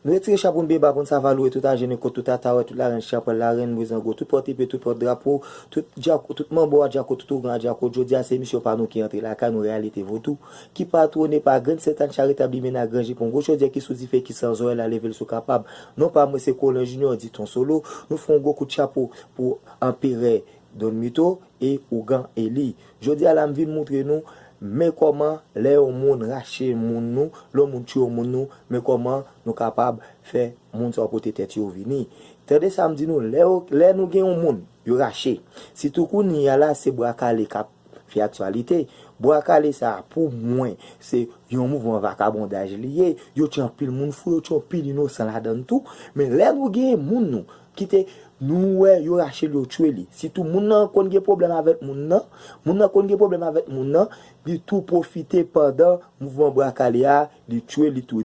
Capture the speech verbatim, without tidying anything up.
Nou retire chapo n byen ba pou n sava loure tout ajene kot tout atawè tout larenn chapèl larenn mezango tout pòt epe tout pòt drapo tout djako tout manbo a djako tout ougan a djako jodi a se misyon pa nou ki antre lakay nou reyalite vodou ki patwone pa grenn sentàn charitab li mennen a gran jipon gwo chodyè ki sou dife ki san zòrèy la leve l sou kapab non pa mwen se kolen junior di ton solo nou fè yon gwo kout chapo pou anperè Don Mito e ougan Eli. Jodi a la m vin moutre nou men kòman lè yon moun rache moun nou, lè yon moun tchwe yon moun nou, men kòman nou kapab fè moun sa yo pote tèt yo vini. Tande sa m di nou, lè, yo, lè nou gen yon moun, yo rache. Sitou kounye a la, se bwa kale k ap fè aktyalite. Bwa kale sa a, pou mwen, se yon mouvman vakabondaj li ye. Yo tchwe anpil moun fou, yo tchwe anpil inosan ladan l tou. Men lè nou gen moun nou, kite nou wè yo rache l yo tchwe li sitou moun nan konn gen pwoblèm avèk moun nan moun nan konn gen pwoblèm avèk moun nan li tou pwofite pandan mouvman bwa kale a li tchwe li tou